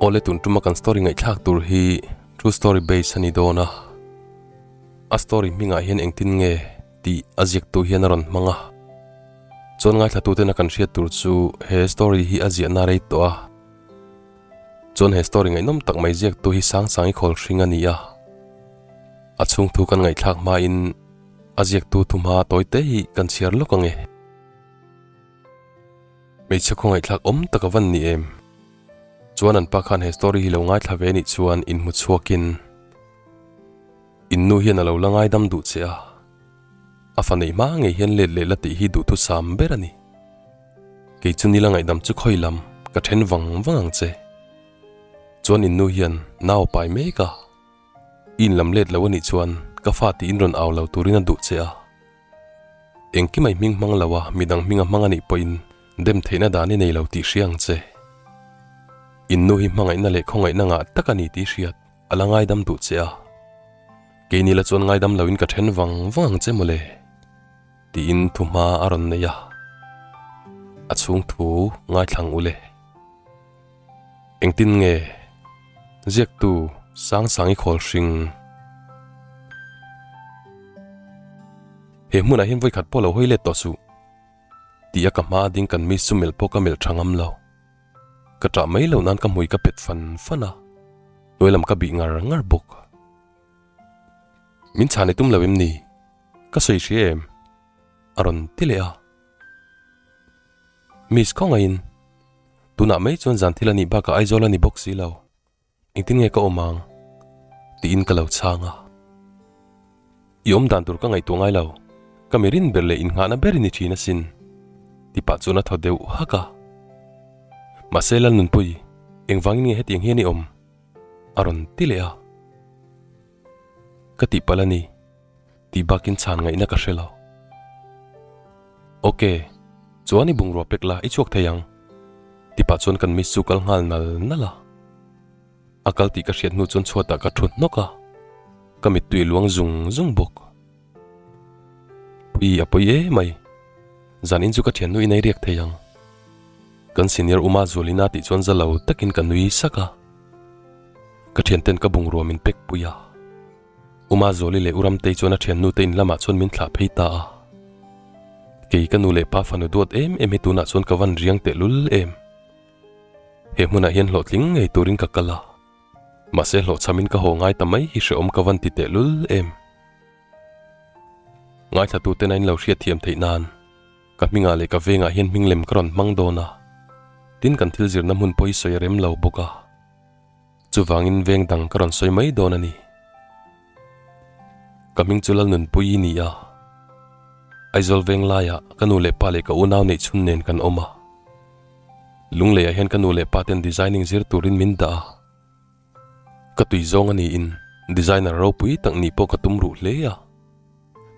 Awle tun tuma kan story ngaihthlak tur hi true story base a ni dawn a, a story hmingah hian engtin nge tih a ziaktu hian a rawn hmang a, chuan ngaithlatuten a kan hriat tur chu he story hi a ziahna rei tawh a. Chuan he story ngaihnawm tak mai ziaktu hi Sangsangi khawl hring a ni a, a chhung thu kan ngaihthlak hmain a ziaktu thu hma tawi te hi kan chhiar lawk ang e. Hmeichhe khawngaihthlak awm tak a van ni em? Chuan an pa khan he story hi lo ngaithla ve nih chuan inhmu chhuakin in nu hian a lo la ngaidam duh che a, a fa neih hma ngei hian let leh la tih hi duhthusam ber a ni. Kei chu nila ngaihdam chu khawi lam ka then vang vang ang che. Chuan in nu hian nau a pai mek a, i inlam let lo anih chuan ka fa tiin rawn au lo turin a duh che a. Engkimai hming hmang lo a midang hming a hmang anih pawhin dem theihna dan i nei lo tih hria ang che. In nu hi hmangaihna leh khawngaihna ngah tak a ni tih hriat a la ngaidam duh che a. Kei nila chuan ngaidam loin ka then vang vang ang che mawle. Tiin thu hma a rawn nei a, a chhung thu ngaithlang u le. Engtin nge ziaktu Sangsangi khawl hring he hmunah hian vawikhat pawh lo hawi let tawh suh tih a ka hma a ding kan miss chu melh pawh ka melh tha ngam lo. Ka ṭah mai loh nan ka hmui ka pet fan fan a, hnuai lam ka bih ngar ngar bawk. Min chhan i tum lo em ni? Ka sawi hria em? A rawn ti leh a. Miss khawngaihin, tunah mai chuan zan thil a nih bakah Aizawl a ni bawk si lo, engtin nge ka awm ang? Tiin ka lo chhang a. I awm dan tur ka ngaihtuah ngai lo, ka mi rin ber leh innghahna ber i ni thin asin, ti pah chuan a thaw deuh hak a. Mahse Lalnunpui, engvangin nge hetiang hian i awm? A rawn ti leh a. Ka tihpalh a ni. Tih bakin chhan ngaihna ka hre lo. Ok, chuan i bungrua pek la i chhuak thei ang. Ti pah chuan kan miss chu kal nghal nal nal a. A kal tih ka hriat hnu chuan chhuatah ka thu hnawk a, ka mittui luang zung zung bawk. Pui a pawi e mai, zanin chu ka thiannu in ei riak thei ang. Kan senior Uma Zualina tih chuan za lo takin ka nui sak a. Ka thianten ka bungrua min pek pui a. Uma Zuali leh U Ramtei chuan a thiannu te in lamah chuan min thlah phei ta a. Kei ka nu leh pa fanu duat em em hi tunah chuan ka van riang tehlul em. He hmunah hian hlawhtling ngei turin ka kal a. Mahse hlawhchhamin ka haw ngai ta mai hi hrehawm ka van ti tehlul em. Ngaithlatuten a in lo hriatthiam theih nan ka hmingah leh ka vengah hian hming lem ka rawn hmang dawn a. Tin kan thil zirna hmun pawh hi sawi a rem lo bawk a. Chuvangin veng dang ka rawn sawi mai dawn a ni. Ka hming chu Lalnunpui i ni a. Aizawl veng laiah ka nu leh pa leh ka unau neih chhun nen kan awm a. Lungleiah hian ka nu leh pa ten designing zir turin min dah a. Ka tui zawng a niin designer ropui tak nih pawh ka tum ruh hle a.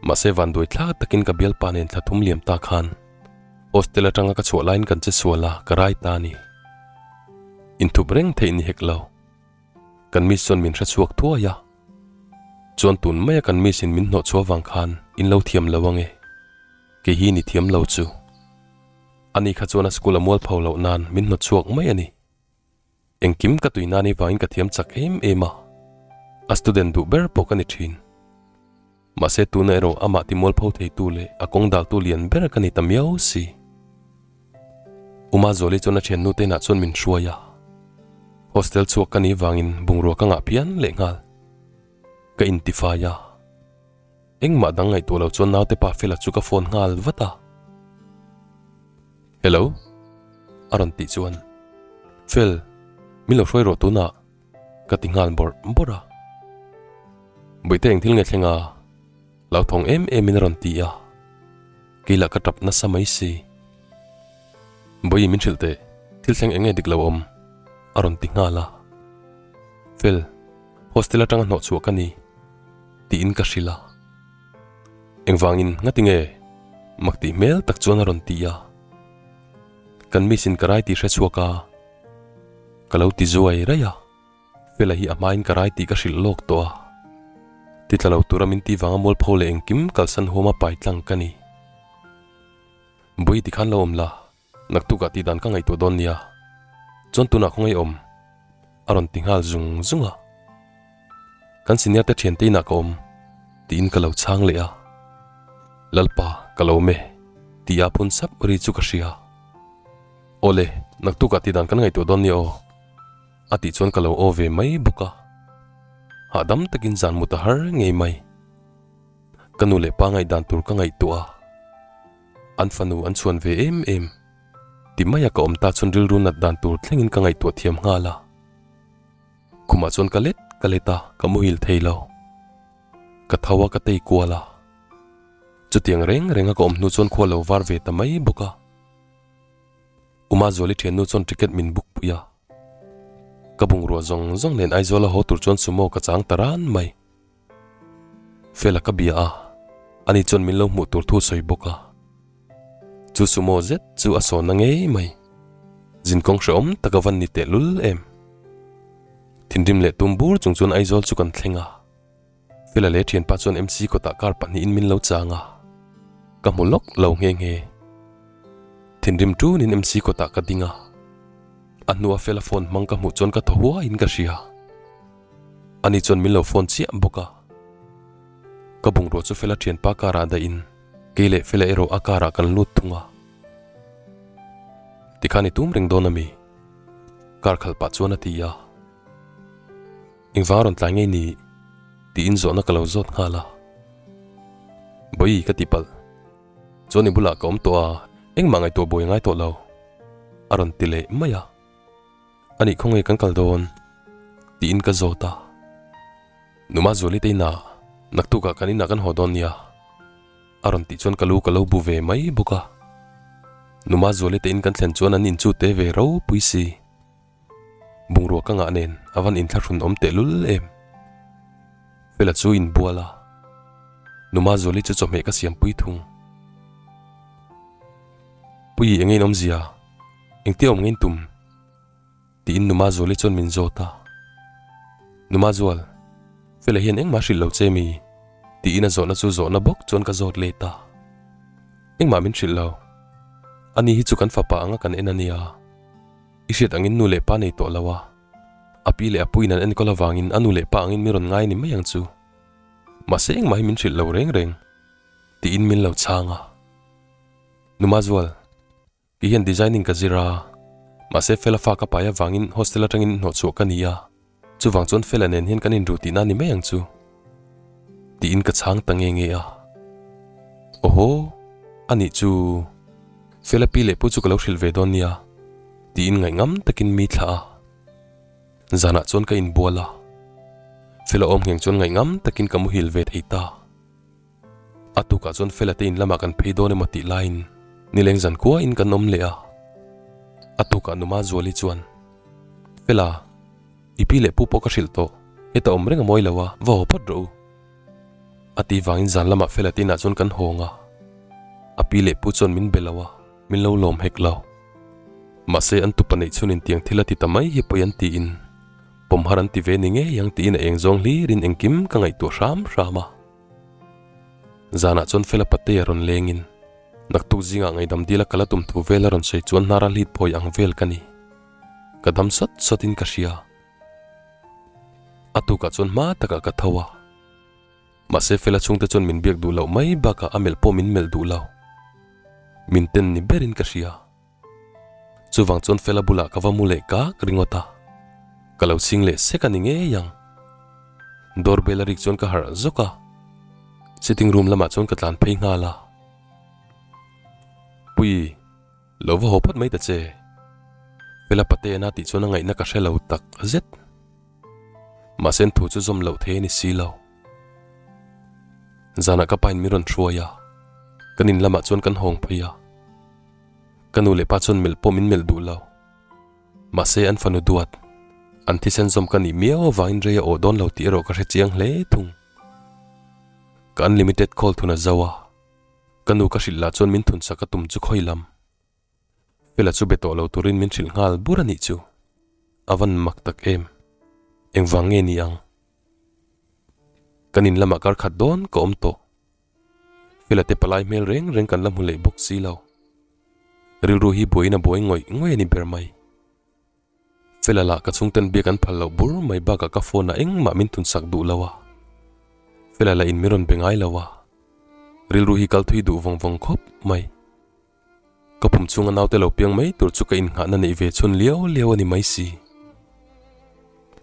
Mahse vanduai thlak takin ka bialpa nen thla thum liam ta khan hostel atanga ka chhuah laiin kan che sual a, ka rai ta a ni. Inthup reng theih ni hek lo. Kan miss chuan min hre chhuak thuai a. Chuan tun maia kan miss in min hnawh chhuah vang khan in lo thiam lo ange. Kei hi ni thiam lo chu. Ani kha chuan a school a mual pho loh nan min hnawt chhuak mai a ni. Engkim ka tui nan avangin ka thiam chak em em a, a student duh ber pawh ka ni thin. Mahse tuna erawh amah ti mualpho theitu leh a kawng daltu lian ber ka ni ta miau si. Uma Zuali chuan a thiannu te inah chuan min hruai a, hostel chhuak ka nih vangin bungrua ka ngah phian leh nghal. Ka intifai a, engmah dang ngaihtuah lo chuan naute pa Fela chu ka phone nghal vat a. Hello? A rawn tih chuan, Fel, min lo hruai rawh tunah, ka ti nghal bawrh bawrh a. Bawihte eng thil nge thleng a? Hlauthawng em em in a rawn ti a. Kei lah ka tap nasa mai si. Bawihi min hrilh teh, thil thleng eng nge dik lo awm? A rawn ti nghal a. Fel, hostel atanga hnawh chhuah ka ni, tiin ka hrilh a. Engvangin ngati nge? Mak tih hmel tak chuan a rawn ti a. Kan miss in ka rai tih hre chhuak a, ka lo ti zuai raih a. Fela hi a hmain ka rai tih ka hrilh lawk tawh a. Ti tla lo tura min ti vanga mualpho leh engkim kalsan huama pai tlang ka ni. Bui tikhan lo awm la, naktukah tih dan ka ngaihtuah dawn nia. Chuan tunah khawngaih awm a rawn ti nghal zung zung a. Kan senior te thiante inah ka awm tiin ka lo chhang leh a. Lalpa ka lo awm e tih a phun sap ri chu ka hria. Awle, naktukah tih dan kan ngaihtuah dawn nia aw. A tih chuan ka lo aw ve mai bawk a. Hahdam takin zan mut a har ngei mai. Ka nu leh pa ngaihdan tur ka ngaihtuah a. An fanu an chhuan ve em em. Ti maia ka awm ta chuan rilru nat dan tur thlengin ka ngaihtuah thiam nghal a. Khumah chuan ka let ka let a, ka muhil thei lo. Ka tho a, ka tei kual a. Chutiang reng renga ka awm hnu chuan khua lo var ve ta mai bawk a. Uma Zuali thiannu chuan ticket min book pui a. Ka bungrua zawng zawng nen Aizawl a haw tur chuan sumo ka chang ta ran mai. Fela ka bia a, ani chuan min lo hmuh tur thu sawi bawk a. Chu sumo zet chu a sawn na ngei mai. Zinkawng hrehawm tak a van ni tehlul em. Thinrim leh tum bur chung chuan Aizawl chu kan thleng a. Fela leh thianpa chuan MC kawtah car pahnihin min lo chang a, ka hmu lawk lo nghe nghe. Thinrim tunin MC kawtah ka ding a, a hnua Fela phone hmang ka hmuh chuan ka thaw huaiin ka hria. Ani chuan min lo phone chiah bawk a. Ka bungrua chu Fela thianpa car ah dahin kei leh Fela erawh a car ah kan lut thung a. Tikhan i tum reng dawn ami? Car khalh pah chuan a ti a. Engvang rawn tlai ngei ni? tiin zawhna ka lo zawt nghal a. Bawi ka ti palh. Chuan i bulah ka awm tawh a, engmah ngaihtuah buai ngai tawh lo. A rawn ti leh mai a. Anih khawnge kan kal dawn? tiin ka zawt a. Numa Zuali te inah naktukah kan inah kan haw dawn nia. A rawn tih chuan ka lu ka lo bu ve mai bawk a. Numa Zuali te in kan thlen chuan an inchu te ve ropui si. Bungrua ka ngah nen a van inthlahrun awm tehlul em. Fela chu inbual a, Numa Zuali chu chawhmeh ka siampui thung. Pui eng in awmzia, engtia awm ngein tum? tiin Numa Zuali chuan min zawt a. Numa Zual, Fela hian engmah hrilh lo che mi? tiin a zawhna chu zawhna bawk chuan ka zawt let a. Engmah min hrilh lo. Ani hi chu kan fapa anga kan en a nia. I hriat angin nu leh pa nei tawh lo a, a pi leh a puiin an enkawl avangin a nu leh pa angin mi rawn ngai ni mai ang chu. Mahse engmah hi min hrilh lo reng reng tiin min lo chhang a. Numazual, kei hian designing ka zir a, mahse Fela fa ka pai avangin hostel atangin hnawhchhuah ka ni a, chuvang chuan Fela nen hian kan inru tihna ni mai ang chu tiin ka chhang ta nge nge a. Awhaw, anih chu Fela pi leh pu chu ka lo hrilh ve dawn nia. Tiin ngaihngam takin mi thlah a. Zanah chuan ka inbual a. Fela awm ngheng chuan ngaihngam takin ka muhil ve thei ta. A tukah chuan Fela te in lamah kan phei dawn emaw tih laiin nileng zan kuain kan awm leh a. A tukah Numa Zuali chuan, Fela, i pi leh pu pawh ka hrilh tawh, heta awm reng a mawi lo a, va haw phawt rawh u. A ti vangin zan lamah Fela te inah chuan kan hawng a. A pi leh pu chuan min be lo a. Min lo lawm hek lo. Mahse an tupa neih chhunin tiang thil a ti ta mai hi pawi an tiin pawm har an ti ve ni ngei ang tiin a eng zawng hlirin engkim ka ngaihtuah hram hram a. Zanah chuan Fela Patea rawn lengin naktuk zingah ngaidam dila kala tum thu vel a rawn sawi chuan hnara hlit phawi ang vel ka ni. Ka dam sawt sawtin ka hria. A tukah chuan hma takah ka tho a. Mahse Fela chhungte chuan min biak duh loh mai bakah a melh pawh min melh duh lo. Min ten ni berin ka hria. Chuvang chuan Fela bulah ka va mu leh kak ringawt a. Ka lo ching leh sek a ni ngei ang. Door bell a rik chuan ka harh zawk a. Sitting room lamah chuan ka tlan phei nghal a. Pui, lo va haw phawt mai ta che. Fela patea na tih chuan a ngaihna ka hre lo tak zet. Mahse an thu chu zawm loh thei a ni si lo. Zanah ka pain min rawn hruai a, kan in lamah chuan kan hawng phei a. Ka nu leh pa chuan melh pawh min melh duh lo. Mahse an fanu duat, an thisen zawm ka nih miau avangin rei a awh dawn lo tih erawh ka hre chiang hle thung. Ka unlimited call thun a zo a, ka nu ka hrilh lah chuan min thun sak a tum chu khawi lam. Fela chu be tawh lo turin min hrilh nghal bur a nih chu. A van mak tak em. Engvang nge ni ang? Kan in lamah kar khat dawn ka awm tawh. Fela te palai hmel reng reng kan la hmu leh bawk si lo. Rilru hi buaiin a buai ngawih ngawih a ni ber mai. Fela lah ka chhungten biak an phal loh bur mai bakah ka phone ah engmah min thun sak duh lo a. Fela lah in min rawn be ngai lo a. Rilru hi kal thui duh vawng vawng khawp mai. Ka pum chhunga naute lo piang mai tur chu ka innghahna neih ve chhun liau liau a ni mai si.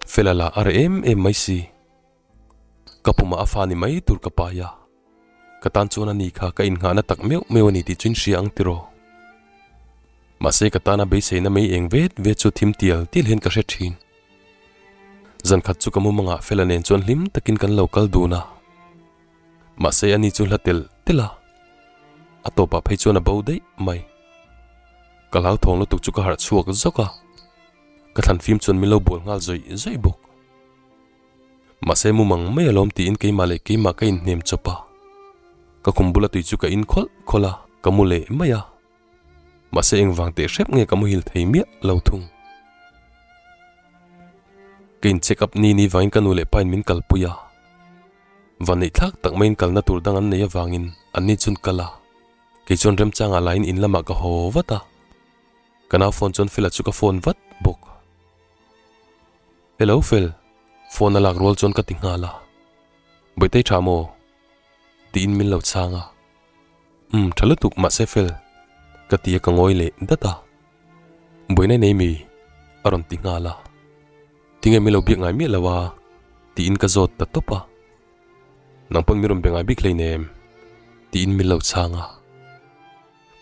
Fela lah a reh em em mai si. Ka pumah a fa ni mai tur ka pai a. Ka tan chuan a ni kha ka innghahna tak meuh meuh a ni tih chu in hria ang tiraw? Mahse ka tana beiseina mei eng vet vet chu thim tial tial hian ka hre thin. Zan khat chu ka mumangah Fela nen chuan hlim takin kan lo kal dun a. Mahse ani chu hla tel tel a, a tawpah phei chuan a bo daih mai. Ka hlauthawng lutuk chu ka harh chhuak zawk a, ka thlan fim chuan min lo bual nghal zawih zawih bawk. Mahse mumang mai alawm tiin keimah leh keimah ka inhnem chawp a, ka khum bula tui chu ka in khawlh khawlh a, ka mu leh mai a. Mahse engvang teh hrep nge ka muhil thei miah lo thung. Ka in check up ni ni vangin ka nu leh pa in min kalpui a. Vanneih thlak tak maiin kalna tur dang an nei avangin an ni chuan kal a, kei chuan remchangah lahin in lamah ka haw vat a. Ka nau phone chuan Fela chu ka phone vat bawk. Hello Fel, phone a lak rual chuan ka ti nghal a. Bawihtei tha maw? Tiin min lo chhang a. Umm tha lutuk mahse Fel, ka ti a ka ngawi leh dat a. Buaina nei mi? A rawn ti nghal a. Tinge min lo biak ngai miah lo a? Tiin ka zawt ta tawp a. Nang pawn min rawn be ngai bik hleinem tiin min lo chhang a.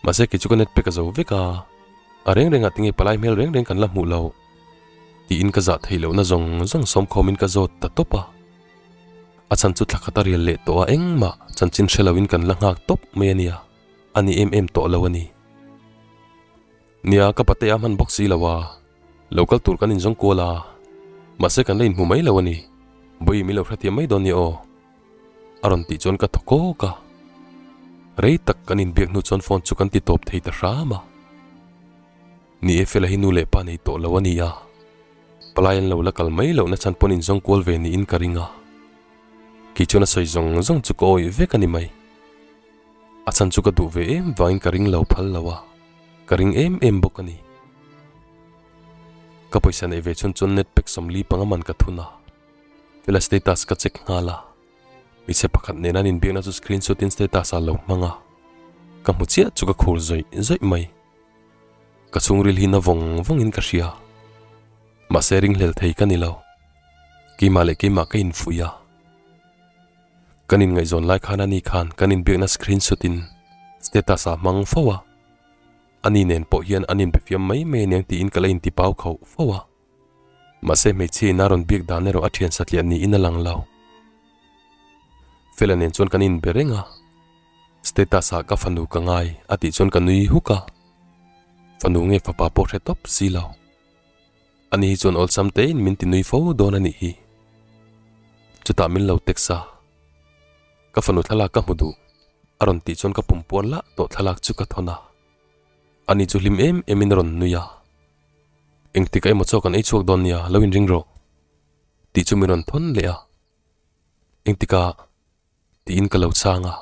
Mahse kei chu ka net pek a zo vek a, a reng rengah tinge palai hmel reng reng kan la hmuh loh tiin ka zah theih lohna zawng zawng sawmkhawmin ka zawt ta tawp a. A chhan chu thla khat a rial leh tawh a engmah chanchin hre loin kan la nghak tawp mai a nia, a ni em em tawh lo a ni. Nia ka pate a hman bawk si lo a, lo kal tur kan inzawng kual a, mahse kan la inhmu mai lo a ni, Bawihi min lo hrethiam mai dawn nia aw. A rawn tih chuan ka thaw kawk a, rei tak kan inbiak hnu chuan phone chu kan ti tawp thei ta hram a. Ni e Fela hi nu leh pa nei tawh lo a ni a, palai an lo la kal mai lohna chhan pawn inzawng kual ve niin ka ring a, kei chuan a sawi zawng zawng chu ka awih vek a ni mai. A chhan chu ka duh ve em vangin ka ring lo phal lo a, ka ring em em bawk a ni. Ka pawisa neih ve chhun chuan net pack 40 panga man ka thun a, Fela status ka check nghal a, hmeichhe pakhat nena an inbiakna chu screenshot in status ah lo hmang a, ka hmu chiah chu ka khur zawih zawih mai. Ka chhungril hi na vawng vawng in ka hria, mahse ringhlel thei ka ni lo. Keimah leh keimah ka infuih a. Kan inngaihzawn lai khan ani khan kan inbiakna screenshot in status ah hmang fo a, ani nen pawh hian an inbefiam mai mai aniang tiin ka la intipau khauh fo a. Mahse hmeichhia in a rawn biak dan erawh a thian satliah niin a lang lo. Fela nen chuan kan inbe reng a, status ah ka fanu ka ngai a tih chuan ka nui huk a, fanu nge fapa pawh hre tawp si lo. Ani hi chuan awlsam tein min ti nui fo dawn a nih hi. Chutah min lo text a, ka fanu thlalak ka hmu duh a rawn tih chuan ka pum puar lah tawh thlalak chu ka thawn a, ani chu hlim em em in a rawn nui a. Engtik emaw chaw kan ei chhuak dawn nia, lo inring rawh tih chu min rawn thawn leh a, engtikah tiin ka lo chhang a,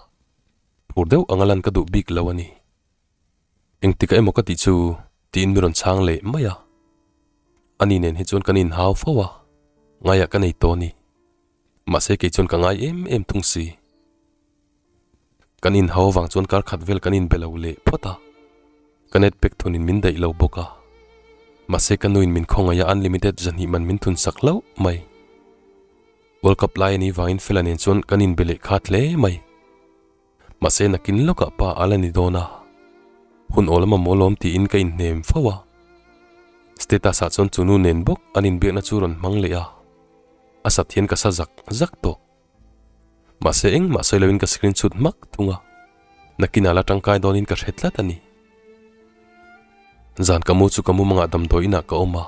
phur deuh anga lan ka duh bik lo a ni. Engtikah emaw ka tih chu tiin min rawn chhang leh mai a, ani nen hi chuan kan inhau fo a, ngaiah ka nei tawh a ni. Mahse kei chuan ka ngai em em thung si. Kan inhau avang chuan kar khat vel kan inbe lo leh phawt a, ka net pack thunin min daih lo bawk a. Mahse ka nuin min khawngaih a unlimited zahnih man min thun sak hlauh mai. World Cup lai a nih vangin Fela nen chuan kan inbe leh khat hle mai. Mahse nakin lawkah pa a la ni dawn a, hun aw lama maw lawm tiin ka inhnem fo a. Status ah chuan chu nu nen bawk an inbiakna chu rawn hmang leh a, a sat hian ka sa zak zak tawh. Mahse engmah sawi loin ka screenshot hmak thung a, nakinah la tangkai dawnin ka hre tlat a ni. Zan ka mu chu ka mumangah damdawi inah ka awm a,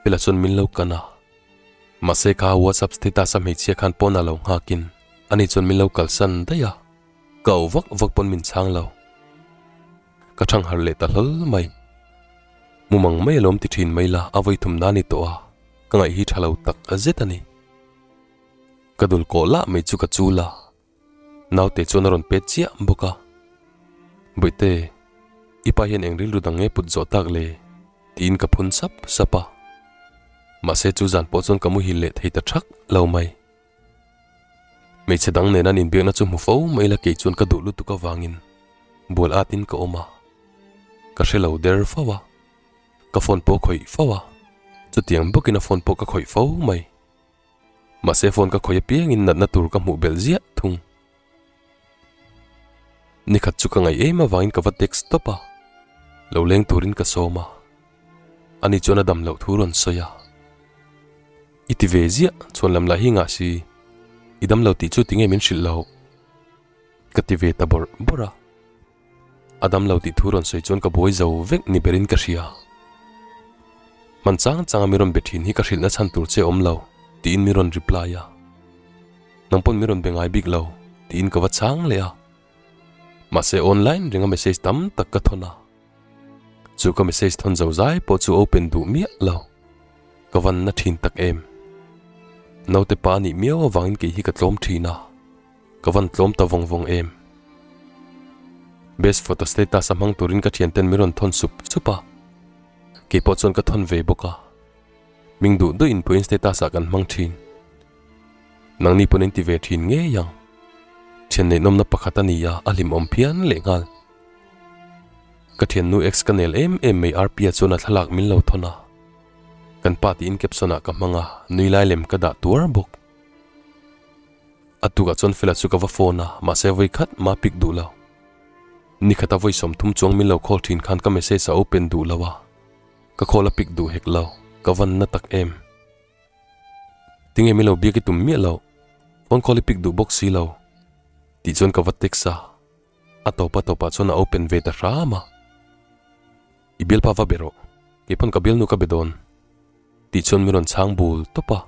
Fela chuan min lo kan a. Mahse kha WhatsApp status a hmeichhia khan pawn a lo nghakin ani chuan min lo kalsan daih a, ka auh vak vak pawn min chhang lo. Ka thang harh leh ta hlawl mai. Mumang mai alawm ti thin mai la a vawi thum na ni tawh a. Ka ngaih hi tha lo tak zet a ni. Ka dul kawh lah mai chu ka chul a, naute chuan a rawn pet chiah bawk a. Bawihte, i pa hian eng rilru dang nge put zawh tak le? tiin ka phun sap sap a. Mahse chu zan pawh chuan ka muhil leh thei ta thak lo mai. Hmeichhe dang nena an inbiakna chu hmu fo mai la kei chuan ka duh lutuk avangin bual atin ka awm a, ka hre lo der fo a, ka phone pawh khawih fo a, chutiang bawkin a phone pawh ka khawih fo mai. Mahse phone ka khawih apiangin natna tur ka hmuh belh ziah thung. Nikhat chu ka ngaih em avangin ka va text tawp a, lo leng turin ka sawm a, ani chuan a dam loh thu rawn sawi a. I ti ve ziah, chhuan lam lah hi ngah si, i dam lo tih chu tinge min hrilh loh? Ka ti ve ta bawrh bawrh a, a dam lo tih thu rawn sawi chuan ka buai zo vek ni berin ka hria. Hman chang changa mi rawn be thin hi ka hrilhna chhan tur che awm lo tiin mi rawn reply a, nang pawn mi rawn be ngai bik lo tiin ka va chhang leh a, mahse online ringa message tam tak ka thawn a. Chu ka message thawn zo zai pawh chu open duh miah lo. Ka van na thin tak em. Naute pa nih miau avangin kei hi ka tlawm thin a, ka van tlawm ta vawng vawng em. Best photo status a hmang turin ka thianten min rawn thawn sup sup a, kei pawh chuan ka thawn ve bawk a. Ming duh duh in pawhin status ah kan hmang thin. Nangni pawn in ti ve thin ngei ang. Thian neihnawmna pakhat a ni a, a hlimawm phian lehnghal. Ka thiannu ex ka nel em em mai Arpia chuan a thlalak min lo thawn a, kan pa tiin caption ah ka hmang a, nui lai lem ka dah tuar bawk. A tukah chuan Fela chu ka va phone a, mahse vawi khat ma pick duh lo. Nikhata vawi 30 chuang min lo call thin khan ka message a open duh lo a, ka call a pick duh hek lo, ka van na tak em. Tinge min lo biak i tum miah loh, phone call i pick duh bawk si lo, tih chuan ka va text a. A tawp a tawpah chuan a open ve ta hram a, I bialpa va be rawh, kei pawn ka bialnu ka be dawn tih chuan min rawn chhang bul tawp a.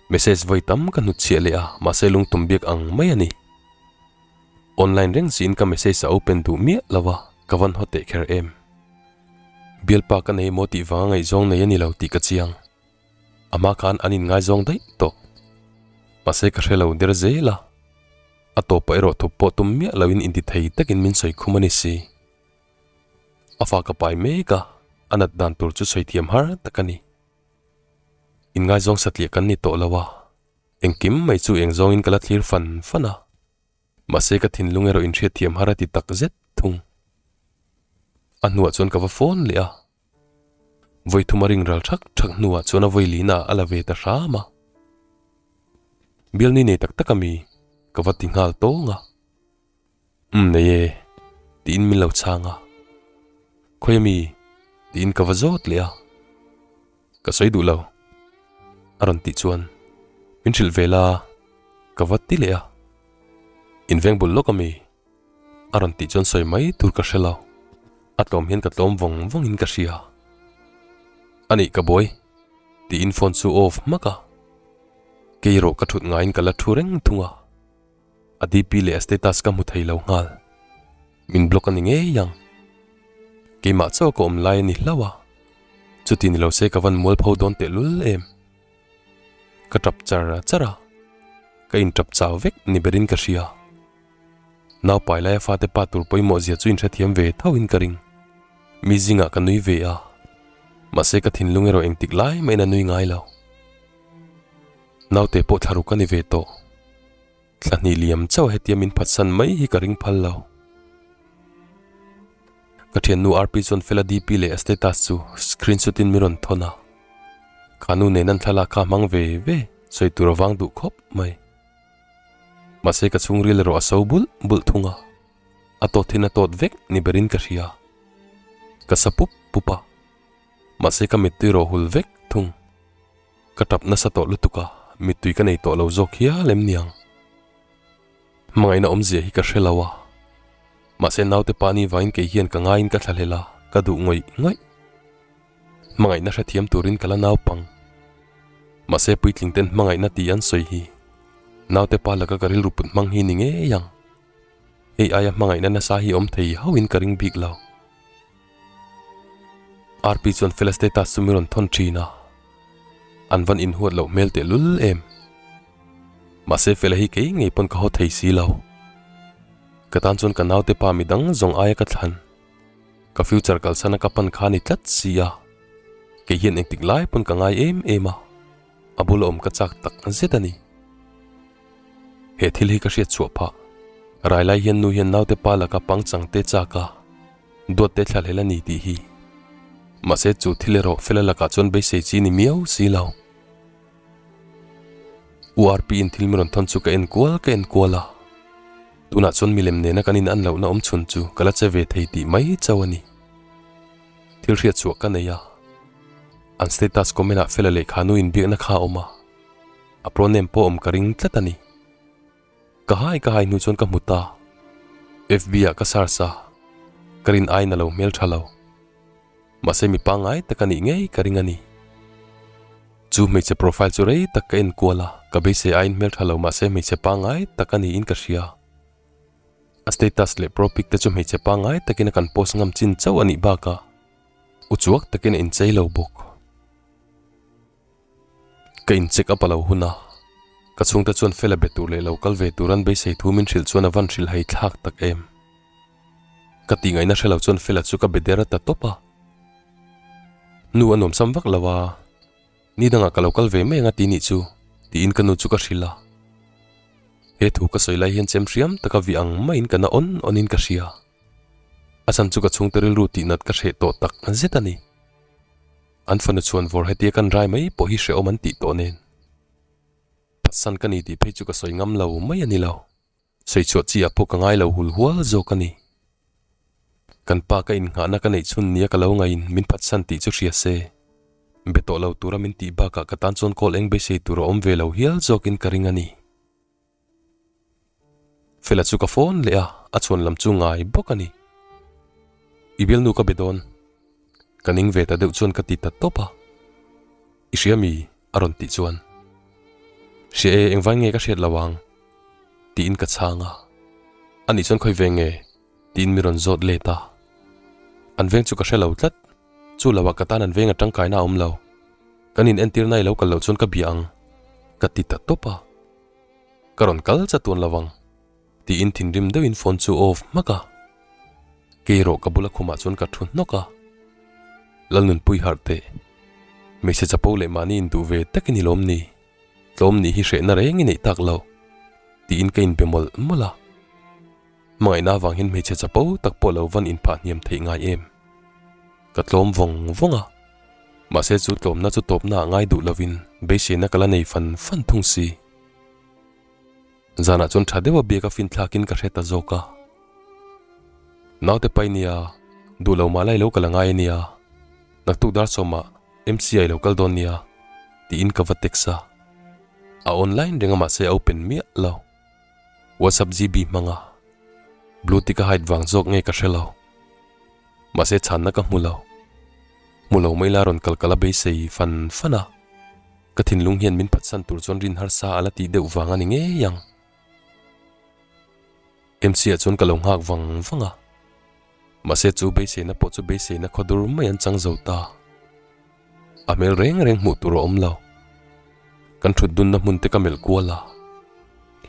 Message vawi tam ka hnutchhiah leh a, mahse lungtum biak ang mai a ni. Online reng siin ka message a open duh miah lo a, ka van haw teh kher em. Bialpa ka nei maw tih vanga ngaihzawng nei a ni lo tih ka chiang. A hma khan an inngaizawng daih tawh. Mahse ka hre lo der zel a. A tawpah erawh thup pawh tum miah loin inti thei takin min sawi khum a ni si. A fa ka pai mek a, a nat dan tur chu sawi thiam har tak a ni. Inngaizawng satliah kan ni tawh lo a, engkim mai chu eng zawngin ka la thlir fan fan a. Mahse ka thinlung erawh inhriat thiam har a ti tak zet thung. A hnuah chuan ka va phone leh a. Vawi thum a ring ral thak thak hnuah chuan a vawi lina a la ve ta hram a. Bialni nei tak tak a mi ka va ti nghal tawng a. Umm nei e tiin min lo chhang a. Khawi a mi tiin ka va zawt leh a. Ka sawi duh lo a rawn tih chuan min hrilh ve la ka va ti leh a. Inveng bul lawk a mi A rawn tih chuan sawi mai tur ka hre lo. A tlawm hian ka tlawm vawng vawng in ka hria. A nih ka buai tiin phone chu off hmak a. Kei erawh ka thut ngaiin ka la thu reng thung a. A DP leh a status ka hmu thei lo nghal. Min block a ni ngei ang. Keimah chauh ka awm lai a ni hlauh a. Chuti ni lo se ka van mualpho dawn tehlul em. Ka tap char char a. Ka intap chau vek ni berin ka hria. Naupai laia fate pa tur pawimawh zia chu inhrethiam ve tho in ka ring. Mi zingah ka nui ve a, mahse ka thinlung erawh engtik lai mahin a nui ngai lo. Naute pawh thlaruk a ni ve tawh. Thla hnih liam chauh hetia min phatsan mai hi ka ring phal lo. Ka thiannu RP chuan Fela DP leh a status chu screenshot in min rawn thawn a. Khanu nen an thlalak kha hmang ve ve sawi tur a vang duh khawp mai. Mahse ka chhungril erawh a so bulh bulh thung a, a tawt hin a tawt vek ni berin ka hria. Ka sa pup pup a, mahse ka mittui erawh hul vek thung. Ka tap nasa tawh lutuk a, mittui ka nei tawh lo zawk hial em niang. Hmangaihna awmzia hi ka hre lo a, mahse naute pa ni vangin kei hian ka ngaiin ka thlahlel a, ka duh ngawih ngawih. Hmangaihna hrethiam turin ka la naupang. Mahse puitling ten hmangaihna tih an sawi hi naute pa laka ka rilru put hmang hi ni ngei ang. Hei aia hmangaihna nasa hi awm thei hauhin ka ring bik lo. RP chuan Fela status chu mi rawn thawn thin a. An van inhuat loh hmel tehlul em. Mahse Fela hi kei ngei pawn ka haw thei si lo. Ka tan chuan ka naute pa midang zawng aia ka thlan. Ka future kalsana ka pan kha ni tlat si a. Kei hian engtik lai pawn ka ngai em em a. A bula awm ka chak tak zet a ni. He thil hi ka hriat chhuah phah. Rai lai hian nu hian naute pa laka pangchang te chak a, duat te thla hlel a ni tih hi. Mahse chu thil erawh Fela lakah chuan beisei chi ni miau si lo. URP in thil mi rawn thawn chu ka en kual ka en kual a. Tunah chuan milem nena kan in an lohna awm chhun chu ka la che ve thei tih mai chauh a ni. Thil hriat chhuah ka nei a. An status comment ah Fela lehkha nu inbiakna kha a awm a. A pronoun pawh awm ka ring tlat a ni. Ka hai ka hai hnu chuan ka hmu ta. FB ah ka search a, ka rin aiin a lo hmel tha lo. Mahse mi pangngai tak a nih ngei ka ring a ni. Chu hmeichhe profile chu rei tak ka en kual a, ka beisei aiin hmel tha lo mahse hmeichhe pangngai tak a niin ka hria. A status leh pro pic te chu hmeichhe pangngai takin a kan post ngam chin chauh a nih bakah uchuak takin a inchei lo bawk. Ka in check up a lo hun a, ka chhungte chuan Fela be tur leh lo kal ve tur an beisei thu min hrilh chuan a van hrilh hai thlak tak em. Ka tih ngaihna hre lo chuan Fela chu ka be der a ta tawp a. Nu a nuamsam vak lo a, ni dangah ka lo kal ve mai anga ti nih chu tiin ka nu chu ka hrilh a. He thu ka sawi lai hian chem hriam taka vi ang maiin ka na awn awnin ka hria. A chhan chu ka chhungte rilru tihnat ka hreh tawh tak zet a ni. An fanu chuan vawr hetia kan rai mai pawh hi hrehawm an tih tawh nen. Phatsan ka ni tih phei chu ka sawi ngam lo mai a ni lo. Sawi chhuah chi ah pawh ka ngai lo hul hual zawk a ni. Kan pa ka innghahna ka neih chhun nia ka lo ngaiin min phatsan tih chu hria se. Be tawh lo tura min tih bakah ka tan chuan kawl eng beisei tur a awm ve lo hial zawkin ka ring a ni. Fela chu ka phone leh a, a chhuan lam chu ngai bawk a ni. I bialnu ka be dawn. Ka ning ve ta deuh chuan ka ti ta tawp a. I hria mi? a rawn tih chuan. Hria e, engvai nge ka hriat lo ang? tiin ka chhang a. Anih chuan khawi ve nge? tiin mi rawn zawt let a. An veng chu ka hre lo tlat. Chu lo ah ka tan an veng a tangkaina a awm lo. Kan in entirna i lo kal loh chuan ka bia ang. Ka ti ta tawp a. Ka rawn kal chatuan lo ang. Tiin thinrim deuhin phone chu off hmak a. Kei erawh ka bula khumah chuan ka thu hnawk a. Lalnunpui harh teh. Hmeichhe chapo leh mahni induh ve takin i lawm ni. Tlawm nih hi hrehna reng i neih tak lo. Tiin ka inbe mawlh mawlh a. Hmangaihna avang hian hmeichhe chapo tak pawh lo van inphah hniam theih ngai em. Ka tlawm vawng vawng a. Mahse chu tlawmna chu tawpna ah ngai duh lovin beiseina ka la nei fan fan thung si. Zanah chuan tha deuha biak a fin thlakin ka hre ta zawk a. Naute pai nia, duh lo mah lai lo ka la ngai a nia. Naktuk dar sawmah MCI lo kal dawn nia tiin ka va text a. A online reng a mahse a open miah lo. WhatsApp GB hmang a. Blue tick a hide vang zawk nge ka hre lo. Mahse chhanna ka hmu lo. Hmu lo mai la rawn kal ka la beisei fan fan a. Ka thinlung hian min phatsan tur chuan rin harsa a la tih deuh vang a ni ngei ang. MC ah chuan ka lo nghak vang vang a. Mahse chu beiseina pawh chu beiseina khaw dur mai an chang zo ta. A hmel reng reng hmuh tur a awm lo. Kan thut dunna hmun te ka melh kual a.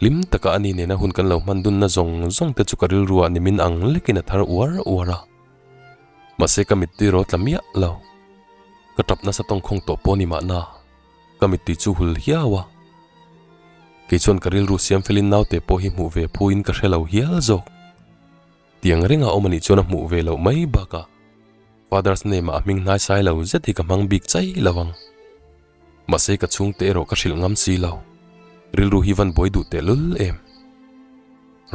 Hlim taka ani nena hun kan lo hman dunna zawng zawng te chu ka rilru ah nimin ang lekin a thar uar uar a. Mahse ka mittui ro tla miah lo. Ka tap nasa tawngkhawng tawh pawh ni mahna ka mittui chu hul hiau a. Kei chuan ka rilru siam felin naute pawh hi hmuh ve phuin ka hre lo hial zawk. Tiang renga awm anih chuan a hmuh ve loh mai bakah Father's name ah a hming hnai sai lo zet hi ka hmang bik chai lo ang. Mahse ka chhungte erawh ka hrilh ngam si lo. Rilru hi van buai duh tehlul em.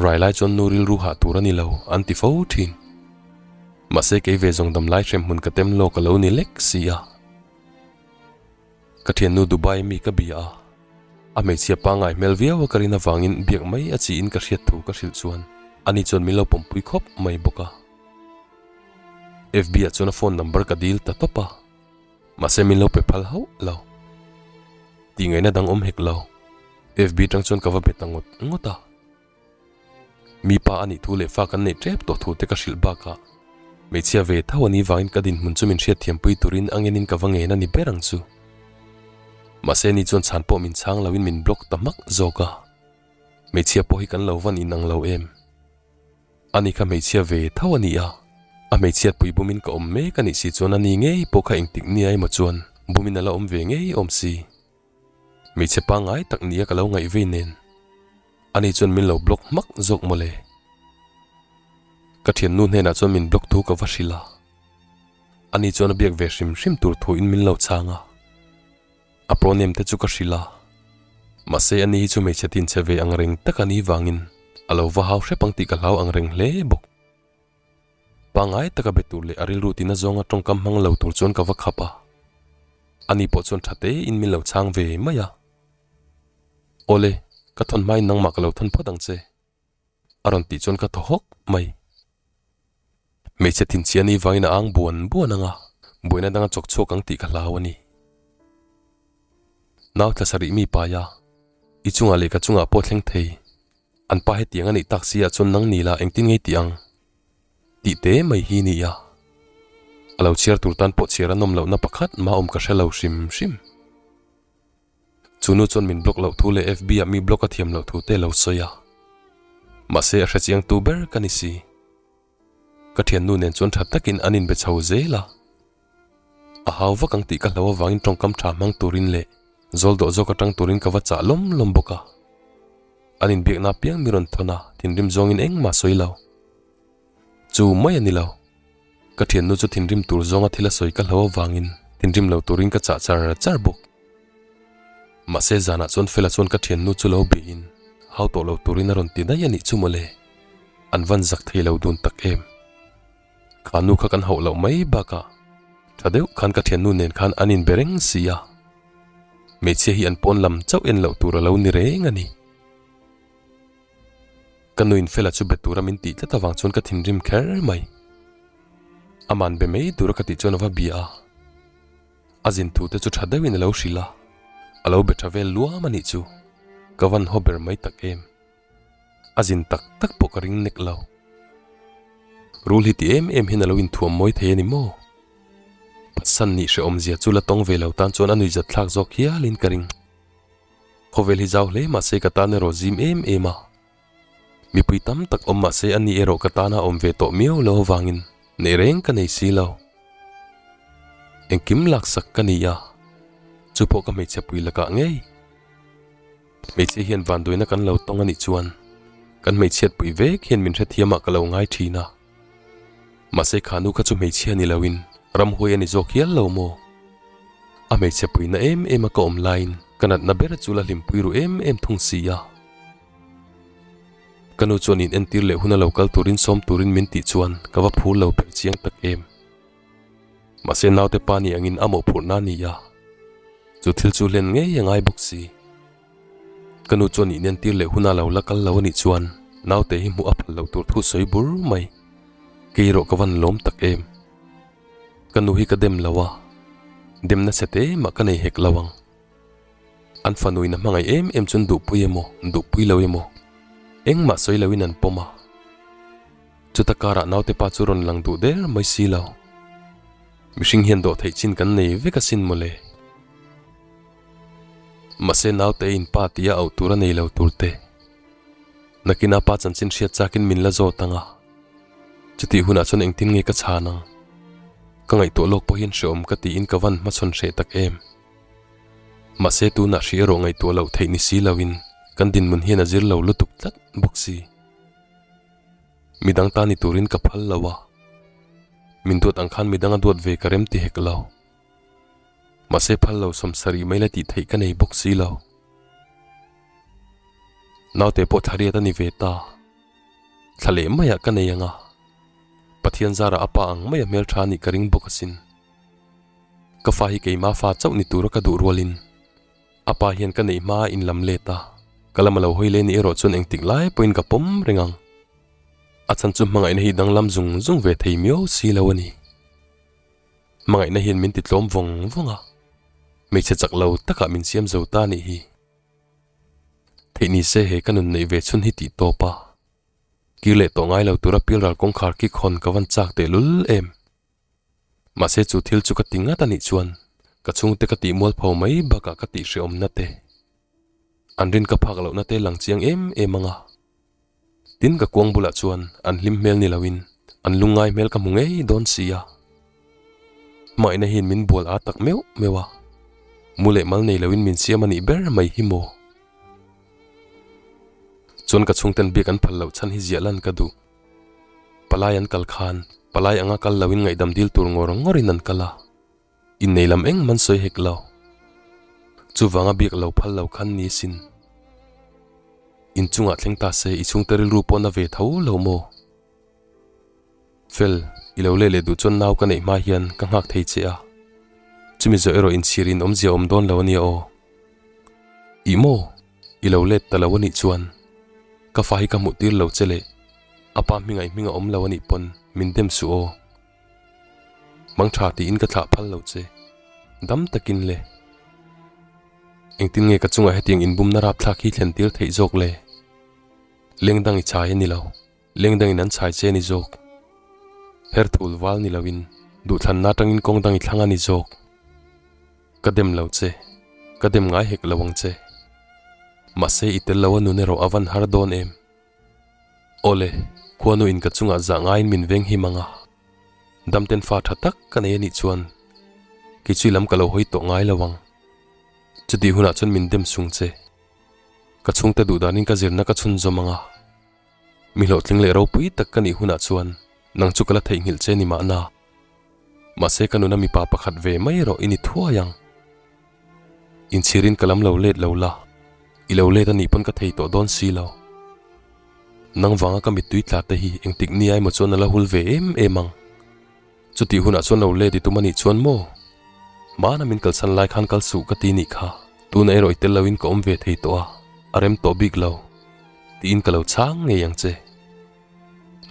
Rai lai chuan nu rilru hah tur a ni lo an ti fo thin. Mahse kei ve zawng dam lai hrem hmun ka tem lawk a lo ni lek si a. Ka thiannu Dubai mi ka bia a, a hmeichhia pangngai hmel viau a ka rin avangin biak mai a chiin ka hriat thu ka hrilh chuan ani chuan min lo pawmpui khawp mai bawk a. FB ah chuan a phone number ka dil ta tawp a, mahse min lo pe phal hauh lo. Tih ngaihna dang awm hek lo, FB tang chuan ka va be ta ngawt ngawt a. Mi pa a nih thu leh fa kan neih tep tawh thu te ka hrilh bakah hmeichhia ve tho a nih vangin ka dinhmun chu min hriatthiampui turin a ngenin ka va ngen a ni ber ang chu. Mahse ni chuan chhan pawh min chhang loin min block ta hmak zawk a. Hmeichhia pawh hi kan lo van inang lo em. Ani kha hmeichhia ve tho a ni a, a hmeichhiat pui bumin ka awm mek a nih si chuan ani ngei pawh kha engtik nia emaw chuan bumin a la awm ve ngei awm si. Hmeichhe pangngai tak nia ka lo ngaih vei nen ani chuan min lo block hmak zawk mawle. Ka thiannu hnenah chuan min block thu ka va hrilh a, ani chuan a biak ve hrim hrim tur thuin min lo chhang a. A pronem te chu ka hrilh a, mahse ani hi chu hmeichhe tinchhe ve ang reng tak a ni vangin a lo va hau hrep ang tih ka hlau ang reng hle bawk. Pangngai taka be tur leh a rilru tina zawnga tawngkam hmang lo tur chuan ka va khap a, ani pawh chuan tha tein min lo chhang ve mai a. Awle, ka thawn hmain nangmah ka lo thawn phawt ang che. A rawn tih chuan ka thaw hawk mai. Hmeichhe thinchhia ni vangin a ang buan buan ang a, buaina danga chawk chhuak ang tih ka hlau a ni. Nau thla sarih mi pai a, i chungah leh ka chungah pawh thleng thei. An pa hetiang a nih tak si ah chuan nang ni la engtin ngei tih ang? Tih te mai hi ni a. A lo chhiar tur tan pawh chhiar a nawm lohna pakhat mah awm ka hre lo hrim hrim. Chu nu chuan min block loh thu leh FB ah mi block a thiam loh thu te lo sawi a. Mahse a hrechiang tu ber ka ni si. Ka thiannu nen chuan tha takin an inbe chho zel a. A hau vak ang tih ka hlo avangin tawngkam tha hmang turin leh zawl dawh zawk atang turin ka va chah lawm lawm bawk a. An inbiakna apiang mi rawn thawn a, thinrim zawngin engmah sawi lo. Chu mai a ni lo. Ka thiannu chu thinrim tur zawnga thil a sawi ka hlo avangin thinrim lo turin ka chah char char bawk. Mahse zanah chuan Fela chuan ka thiannu chu lo beihin hau tawh lo turin a rawn ti daih a nih chu mawle. An van zak thei lo dun tak em. Kha nu kha kan hauh loh mai bakah tha deuh khan ka thiannu nen khan an inbe reng si a. Hmeichhia hi an pawn lam chauh en loh tur a lo ni reng a ni. Ka nuin Fela chu be tura min tih tlat avang chuan ka thinrim kher mai. Aman be mai tura ka tih chuan a va bia a. A zin thu te chu tha deuhin a lo hrilh a, a lo be tha vel luam a nih chu. Ka van haw ber mai tak em. A zin tak tak pawh ka ring nek lo. Rul hi ti em em hian a lo inthuam mawi thei a ni maw? Phatsan nih hrehawmzia chu la tawng ve lo tan chuan a nuihzat thlak zawk hialin ka ring. Khawvel hi zau hle mahse ka tan erawh zim em em a. Mipui tam tak awm mahse ani erawh ka tana awm ve tawh miau lo avangin neih reng ka nei si lo. Engkim laksak ka ni a, chu pawh ka hmeichhe pui lakah ngei. Hmeichhia hian vanduaina kan lo tawng anih chuan kan hmeichhiat pui vek hian min hrethiamah ka lo ngai thin a. Mahse kha nu kha chu hmeichhia ni loin ramhuai a ni zawk hial lo maw? A hmeichhe puina em em a ka awm laiin ka natna ber chu la hlimpui ru em em thung si a. Ka nu chuan in entir leh hun a lo kal turin sawm turin min tih chuan ka va phur lo ber chiang tak em. Mahse naute pa ni angin a mawhphurhna a ni a, chu thil chu hlen ngei a ngai bawk si. Ka nu chuan in entir leh hun a lo la kal lo a nih chuan naute hi hmuh a phal loh tur thu sawi bur mai. Kei erawh ka van lawm tak em. Ka nu hi ka dem lo a, demna chhe te mah ka nei hek lo ang. An fanuin a hmangaih em em chuan duhpui emaw, duhpui lo emaw, engmah sawi loin an pawm a. Chuta karah naute pa chu rawn lang duh der mai si lo. Mihring hian dawh theih chin kan nei vek asin mawle. Mahse naute in pa tia auh tur a nei lo tur te. Nakina pa chanchin hriat chakin min la zawt ang a. Chutih hunah chuan engtin nge ka chhan ang? Ka ngaihtuah lawk pawh hian hreawm ka tiin ka van hmachhawn hreh tak em. Mahse tunah hri erawh ngaihtuah loh theih ni si loin kan dinhmun hian a zir lo lutuk tlat bawk si. Midang ta ni turin ka phal lo a, min duat ang khan midang a duat ve ka rem ti hek lo. Mahse phal lo sawmsarih mai la tih theih ka nei bawk si lo. Naute pawh thla riat a ni ve ta. Thla leh maiah ka nei ang a, Pathian zarah a pa ang maia hmeltha a nih ka ring bawk asin. Ka fa hi keima fa chauh ni tura ka duh rualin a pa hian ka neih hma a inlam let a, ka lama lo hawi leh ni erawh chuan engtik lai pawhin ka pawm reng ang. A chhan chu hmangaihna hi danglam zung zung ve thei miau si lo a ni. Hmangaihna hian min ti tlawm vawng vawng a, hmeichhe chak lo takah min siam zo ta nih hi. Theih ni se he ka nun neih ve chhun hi tih tawp a, kir leh tawh ngai lo tura pilral kawngkhar kik hawn ka van chak teh lul em. Mahse chu thil chu ka ti ngat a nih chuan Ka chhungte ka tih mualpho mai bakah ka tih hrehawmna te, an rin ka phak lohna te lang chiang em em ang a. Tin ka kuang bulah chuan an hlim hmel ni loin an lungngai hmel ka hmu ngei dawn si a. Hmangaihna hian min bual a tak meuh meuh a, mu leh mal nei loin min siam a nih ber mai hi maw? Chuan ka chhungten biak an phal loh chhan hi ziah lan ka duh. Palai an kal khan palai anga kal loin ngaihdam dil tur ngawr ngawrin an kal a, innei lam engmah an sawi hek lo. Chuvanga biak lo phal lo khan ni sin. Inchungah thleng ta se i chhungte rilru pawh na ve tho lo maw? Fel, i lo leh leh duh chuan nau ka neih hma hian ka nghak thei che a, chumi zawh erawh inchhir in awmzia awm dawn lo ania aw. Ih maw? I lo let ta lo anih chuan ka fa hi ka hmuh tir lo che leh a pa hminga i hming a awm lo anih pawn min dem suh aw. Mang tha tiin ka thlah phal lo che. Dam takin le. Engtin nge ka chungah hetiang inbumna rapthlak hi thlen tir theih zawk le? Leng dang i chai a ni lo. Leng dangin an chhai che a ni zawk. Her thul val ni loin duhthlanna atangin kawng dang i thlang a ni zawk. Ka dem lo che, ka dem ngai hek lo ang che. Mahse i tel lo a nun erawh a van har dawn em? Awle, khuanu in ka chungah zah ngaiin min veng him ang a. Damten fa tha tak ka nei a nih chuan kei chu i lam ka lo hawi tawh ngai lo ang. Chutih hunah chuan min dem sung che. Ka chhungte duhdanin ka zirna ka chhunzawm ang a. Mi hlawhtling leh ropui tak ka nih hunah chuan nang chu ka la theihnghilh che ni mahna. Mahse ka nuna mipa pakhat ve mai erawh i ni thuai ang. Inchhirin ka lam lo let lo la, i lo let a nih pawn ka thei tawh dawn si lo. Nang vanga ka mittui tla te hi engtik ni emaw chuan a la hul ve em em ang. Chutih hunah chuan lo let i tum a nih chuan maw? Hmana min kalsan lai khan kal suh ka ti nih kha, tuna erawh i tel loin ka awm ve thei tawh a, a rem tawh bik lo. Tiin ka lo chhang ngei ang che.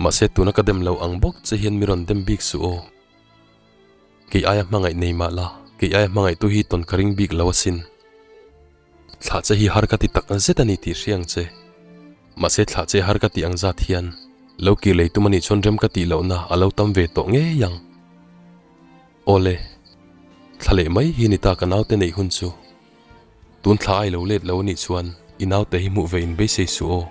Mahse tuna ka dem lo ang bawk che hian mi rawn dem bik suh aw. Kei aia hmangaih nei mah la, kei aia hmangaihtu hi tawn ka ring bik lo asin. Thlah che hi har ka ti tak zet a ni tih hria ang che. Mahse thlah che har ka tih ang zat hian lo kir lei tum a nih chuan rem ka tih lohna a lo tam ve tawh ngei ang. Awle, thla leh mai hi ni ta ka naute neih hun chu. Tun thla ai lo let lo a nih chuan i naute hi hmuh ve in beisei suh aw.